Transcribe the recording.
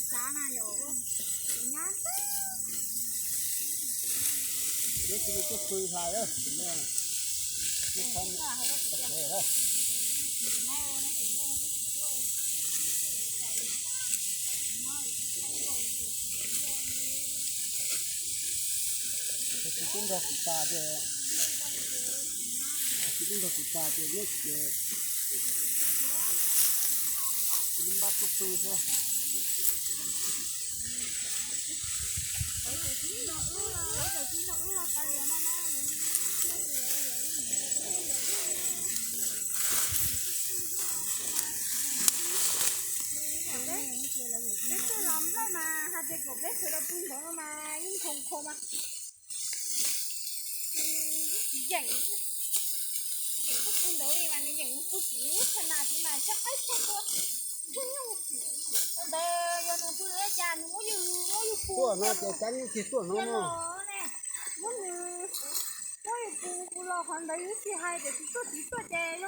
Xav na yog ua nyab xwb. Neb cia li tuaj pw hlais lawm, neb qhov tsis tub nrog kuv tas ces, tsis tub nrog kuv tas ces neb ces npaj tuaj pw xwb. Peb tuaj los nplaj mas hais tias kom peb sawv daws pw ntawd no mas yeej khoom khoom mas yeem, yeem tuaj pw ntawd li mas nws yeem mus pw tim lub tha nas tid mas tsob qaib tshaj tua. Ntawd yog nws pw li cas nws muab yus, muab yus pw tuaj no ces cab nyob tig tuaj no ne, muab nws, muab yus pw pw los qhov ntawd yus tsis hais tias tsis tuaj tsis tuaj ces yog